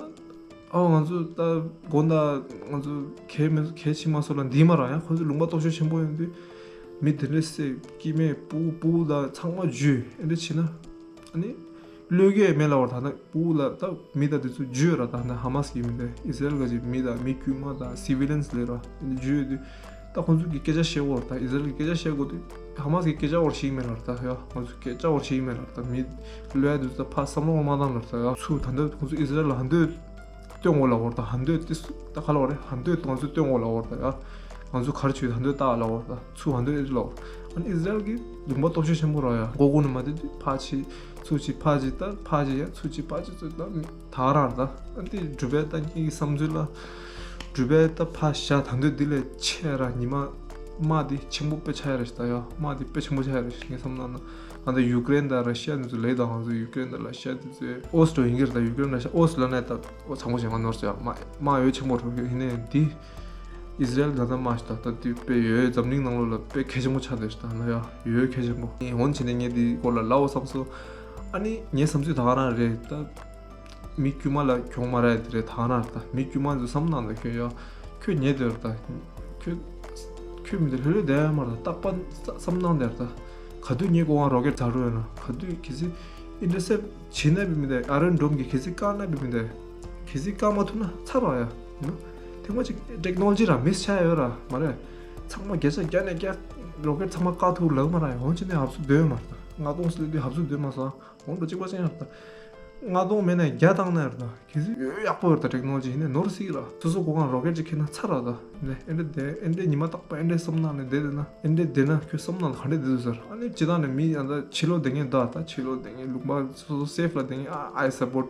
ཨ་ང་ཚོ་ད་དགོང་དག་ང་ཚོ་གལ་མེད་གལ་ཕྱིན་མ་སོང་ལ་འདི་མ་ར་ཡ། ཁོ་ཚོ་ལུང་པ་སྟོབས་ཤུགས་ཆེན་པོ་ཡོད་དུས་མི་འདི་འདྲ་སེ་སྐྱེ་དམན་སྤུ་སྤུ་ད་ཚང་མ་འཇུས་ཨེ་འདྲ་བྱས་ན་ཨ་ནི་བློས་འགེལ་མེད་ལ་བར་ད་ལྟ་སྤུ་ལ་ད་མི་ད་དེ་ཚོ་འཇུས་ར། ད་ལྟ་ཧ་མ་སི་གི་མི་ད་ཨི་ཟི་རལ་ག་ཅིག་མི་ད་མི་དཀྱུས་མ་ད་སི་ཝི་ལི་ཡན་སི་ལས་ར་ཨེ་འདྲ་འཇུས་ཡོད་དུས། ད་ཁོང་ཚོ་གི་སྐད་ཆ་བཤད་དགོས་རེད་ད། ཨི་ཟི་རལ་གི་སྐད་ཆ་བཤད་དགོས་དུས་ཧ་མ་སི་གི་སྐད་ཆ་བོར་ཞིག་མེད་ལ་རེད་ད་ཡ། ཁོང་ཚོ་སྐད་ཆ་བོར་ཞིག་མེད་ལ་རེད་ད། མི་ལོས་དུས་ད་ཕ་བསམ་བློ་མ་བཏང་ལ་རེད་ད་ཡ། ཚུར་ད་འདོད་ཁོང་ཚོ་ཨི་ཟི་རལ་ལ་ཧ་འདོད་སྟོན་དགོས་ལ་བོར་ད། ཧ་འདོད་ཏི་སུ་ད་ག་ལ་བོར་རེད། ཧ་འདོད་ང་ཚོ་སྟོན་དགོས་ལ་བོར་ད་ཡ། ང་ཚོ་ག་རེ་བྱོས་ཧ་འདོད་ལྟ་ལ་བོར་ད། ཚུར་ཧ་འདོད་ཨེ་ལ་བོར། ཨ་ནི་ཨི་ཟི་རལ་གི་ལུང་པ་སྟོབས་ཤུགས་ཆེན་པོ་ར་ཡ། མགོ་སྒུར་ནས་མ་བསྡད་དུས་ཕ་ཕྱི་ཚུར་ཕྱི་ཕ་ཕྱི་ད་ཕ་ཕྱི་ཡ་ཚུར་ཕྱི་ཕ་ཕྱི་ཚུར་ད་ད་རང་རེད་ད། ཨ་འདི་གྲུབ་པའི་ད་ངེད་ཀྱི་བསམ་ཚུལ་ལ། གྲུབ་པའི་ད་ཕ་ཞག་ད་འདོད་འདི་ལས་ཆེ་ར། ཉི་མ་དམག་འདི་ཆེན་པོ་དཔེ་ཆགས་ཡ་རེད་ད་ཡ། དམག་འདི་དཔེ་ཆེན་པོ་ཆགས་ཡ་རེད་ངས་བསམ་ན་ན། ང་ད་ཡུ་ཀེ་རེན་དང་ར་ཤི་ཡ་འདི་ཚོ་ལས་དང་ང་ཚོ་ཡུ་ཀེ་རེན་དང་ར་ཤི་ཡ་འདི་ཚོའི་ཨོ་སི་ཊོ་ཡིན་གྱི་རེད་ད། ཡུ་ཀེ་རེན་ར་ཤི་ཡ་ཨོ་སི་ཊོ་ལ་ནས་ད་ཨོ་ཚང་པོ་བྱས་ང་ནོར་ཚོ་ཡ་དམག་དམག་ཡོད་ཆེན་པོ་རེད་ཡིན་ནའི་འདི་ཨི་ཟི་རལ་ད་ད་དམག་ཞིག་ད་ད་འདི་དཔེ་ཡོད་འཛམ་གླིང་ནང་ལོགས་ལ་དཔེ་གལ་ཆེན་པོ་ཆགས་བསྡད་ཞིག་ད་ན་ཡ་ཡོད་གལ་ཆེན་པོ་ཡིན། འོན་བྱས་ནས་ངས་འདི་སྐོར་ལ་ལབ་འོ་བསམ་སོང་། ཨ་ནི་ངའི་བསམ་ཚུལ་ད་ག་རང་རེད་ད། མི་དཀྱུས་མ་ལ་གྱོང་མ་རག་དེ་རེད་ད་ན་ད། མི་དཀྱུས་མ་ཚོ་བསམ་ནང་ལ་ཁྱོད་ཡ། ཁྱོད་ཉེ་དེར་ད། ཁྱོད། ཁྱོད་མི་དེ་ལྷོད་ལྷོད་བསྡད་ཡ་མ་རེད་ད། རྟག་པ་བསམ་སྣང་དེར་ད། ག་དུས་ངའི་སྒོ་ང་རོ་ཀེ་ཊི་ཛ་རུ་ཡོད་ན། ག་དུས་གལ་སྲིད་ཨིན་ཊར་སེབ་བྱེད་ན་བི་མི་དེ་ཨ་རོན་ཌོམ་གི་གལ་སྲིད་བཀག་ན་བི་མི་དེ། གལ་སྲིད་བཀག་མ་ཐུབ་ན་ཚར་བ་ཡ། ཡིན་ནོ། ཐེངས་མ་གཅིག་ཊེག་ནོ་ལོ་ཇི་ར་མིས་ཆགས་ཡོད་ར་མ་རེད། ཚང་མ་བརྒྱ་ཆ་བརྒྱ་ནས་བརྒྱ་རོ་ཀེ་ཊི་ཚང་མ་བཀག་ཐུབ་ལབ་མ་ར་ཡ། འོན་ཅི་ནས་ཧབ་སུ་སྡོད་མ་རེད་ད། ལྔ་སྟོང་སླེབས་དུས་ཧབ་སུ་སྡོད་མ་སོང་། འོང་འགྲོ་གཅིག་པ་ཅན་ཡང་ད། ལྔ་སྟོང་མེད་ན་བརྒྱ་བཏང་ན་ཡང་ད། གལ་སྲིད་ཡོད་ཡག་པོ་ཡོད་ད། ཊེག་ནོ་ལོ་ཇི་ཡིན་ནའི་ནོར་སྲིད་ར། སོ་སོ་སྒོ་ཁང་རོ་ཀེ་ཊི་ཅིག་ཁྱེར་ན་ཚར་ར་ད། ནས་ཨེ་འདྲ་དེ་ཨེ་འདྲ་ཉི་མ་རྟག་པ་ཨེ་འདྲ་བསམ་ནང་ནས་བསྡད་བསྡད་ན་ཨེ་འདྲ་བསྡད་ན་ཁྱོད་བསམ་ནང་ལ་ག་འདྲ་བསྡད་འདུག་ཟེར། ཨ་ནི་སྤྱི་བཏང་ནས་མི་ཡང་ད་ཕྱི་ལོགས་བསྡད་མཁན་ད་ད་ཕྱི་ལོགས་བསྡད་མཁན་ལུང་པ་སོ་སོ་སེབ་ལ་བསྡད་མཁན་ཨ། I support,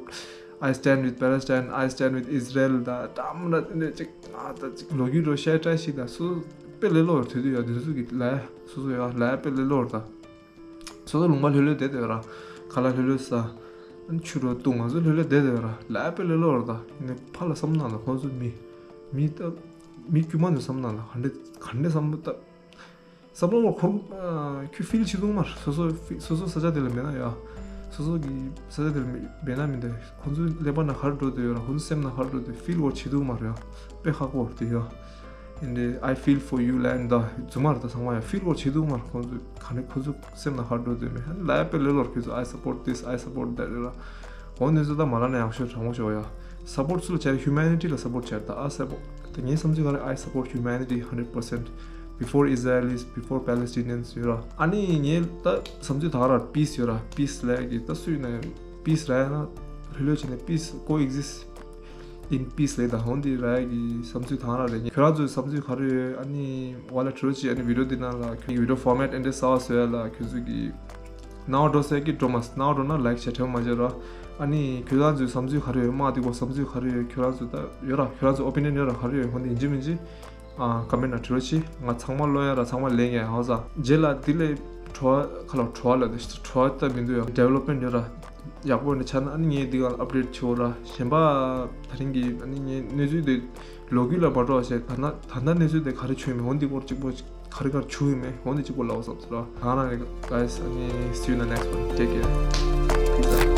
I stand with Palestine, I stand with Israel ད་ད་མ་ད་ཨེ་འདྲ་ཅིག་ཨ་ད་ཅིག་ལོ་རྒྱུས་རོ་ཤེར་བཀྲ་ཤིས་ད་སོ་སོ་དཔེ་ལས་སླ་བོར་དུས་དུས་ཡ་དེ་ཚོ་གི་ལ་སོ་སོ་ཡ་ལ་དཔེ་ལས་སླ་བོར་ད། སོ་སོ་ལུང་པ་ལྷོད་ལྷོད་བསྡད་བསྡད་ར། ཁ་ལག་ལྷོད་ལྷོད་ཟ། ཨ་ནི་ཆུ་རོ་བཏུང་། ང་ཚོ་ལྷོད་ལྷོད་བསྡད་བསྡད་ར། ལ་དཔེ་ལས་སླ་བོར་ད། ཡིན་ནའི་ཕར་ལ་བསམ་ན་ལ་ཁོང་ཚོ་མི། མི་ད། མི་དཀྱུས་མ་ཚོ་བསམ་ན་ལ་ག་འདྲ་ག་འདྲ་བསམ་བློ་ད། བསམ་བློ་འཁོར་ཁྱོད་ཕིལ་བྱེད་ཐུབ་མ་རེད། སོ་སོ་ཕི་སོ་སོ་ས་ཆ་དེ་ལ་མེད་ན་ཡ། སོ་སོ་གི་ས་ཆ་དེ་ལ་མེད་མེད་ན་མི་འདུག་ཁོང་ཚོའི་ཀླད་པ་ན་ག་རེ་འགྲོ་བསྡད་ཡོད་ར། ཁོང་ཚོའི་སེམས་ན་ག་རེ་འགྲོ་བསྡད་ཕིལ་འཁོར་བྱེད་ཐུབ་མ་རེད་ཡ། དཔེ་ཁག་པོ་རེད་དེ་ཡ། ཨིན་དེ། I feel for you ལན་ད་རྫུན་མ་རེད་ད། ཚང་མ་ཡང་ཕིལ་འཁོར་བྱེད་ཐུབ་མ་རེད། ཁོང་ཚོས་ག་ནས་ཁོང་ཚོ་སེམས་ནང་ཧར་འགྲོ་འདོད་མེད། ལ་དཔེ་ལས་སླ་བོར་ཁྱོད་ཚོ་I support this, I support that རེད་ལ། འོ་འདི་ཚོ་ད་མ་ལ་ནས་ཡག་ཤོས་དྲང་མོ་ཤོད་ཡ། སཔོར་སུ་ལ་བྱས། ཧིའུ་མེ་ནི་ཊི་ལ་སཔོར་བྱས། ད་I support ད་ངའི་བསམ་ཚུལ་ག་རེ། I support humanity hundred percent before Israelis, before Palestinians ཡོད་ར། ཨ་ནི་ངའི་ད་བསམ་ཚུལ་ད་ག་ར་པིས་ཡོད་ར། པིས་ལས་ཀྱི་ད་སུ་ཡིན་ན་ཡང་པིས་ར་ཡ་ན་ལྷོད་ལྷོད་བྱས་ནས་པིས་ཀོ་ཨེག་ཛིས་ཨིན་པིས་ལེ་ད། ཧོན་དི་ར་གི་བསམ་ཚུལ་དང་ར་རེད། ཁྱོད་རང་ཚོའི་བསམ་ཚུལ་ག་རེ་ཡོད། ཨ་ནི་ཝ་ལ་དྲི་རོ་ཅི། ཨ་ནི་བི་ཌིའོ་འདི་ནང་ལ་ཁྱོད་ཀྱི་བི་ཌིའོ་ཕོར་མེཊ་ཨེ་འདྲ་གསར་བ་བཟོ་ཡ་ལ་ཁྱོད་ཚོ་གི་ནའོ་འགྲོ་ཟེར་གི་འགྲོ་མ་སོང་། ནའོ་འགྲོ་ན་ལའིཀ་བྱས་དྲན་མ་བརྗེད་ར། ཨ་ནི་ཁྱོད་རང་ཚོའི་བསམ་ཚུལ་ག་རེ་ཡོད། དམག་འདི་སྐོར་བསམ་ཚུལ་ག་རེ་ཡོད། ཁྱོད་རང་ཚོ་ད་ཡོད་ར། ཁྱོད་རང་ཚོ་ཨོ་པི་ནི་ཡན་ཡོད་ར། ག་རེ་ཡོད། ཧོན་དི་ཡིན་གཅིག་མིན་གཅིག་ཨ། ཀོ་མེན་ཊི་ནང་བྲིས་རོགས་བྱེད། ང་ཚང་མ་ཀློག་ཡ་ར། ཚང་མ་ལེན་ཡ་ཧང་སང་། རྗེས་ལ་འདི་ལས་བྲོ་བ་ཁ་ལ་བྲོ་བ་ལ་དེ་བྲོ་བ་ལྟ་མི་འདུག་ཡ། ཌི་ཝེ་ལོབ་མེན་ཊི་ཡོད་ར། ཡག་པོ་འདྲ་ཆགས་ན་ཨ་ནི་ངས་འདི་ག་ལ་ཨབ་ཌེཊ་བྱེད་འོ་ར། གཞན་པ་དེ་རིང་གི་ཨ་ནི་ངའི་གནས་ཚུལ་དེ་ལོ་རྒྱུས་ལ་མ་འགྲོ་བ་བྱས། ད་ལྟ་ད་ལྟ་གནས་ཚུལ་དེ་ག་རེ་བྱུང་ཡོད་མེད། འོ་འདི་སྐོར་གཅིག་པོ་ག་རེ་ག་རེ་བྱུང་ཡོད་མེད། འོ་འདི་གཅིག་པོ་ལབ་བསམ་སོང་ར། ད་རང་རེད། Guys, ཨ་ནི་see you in the next one. Take care. Peace out.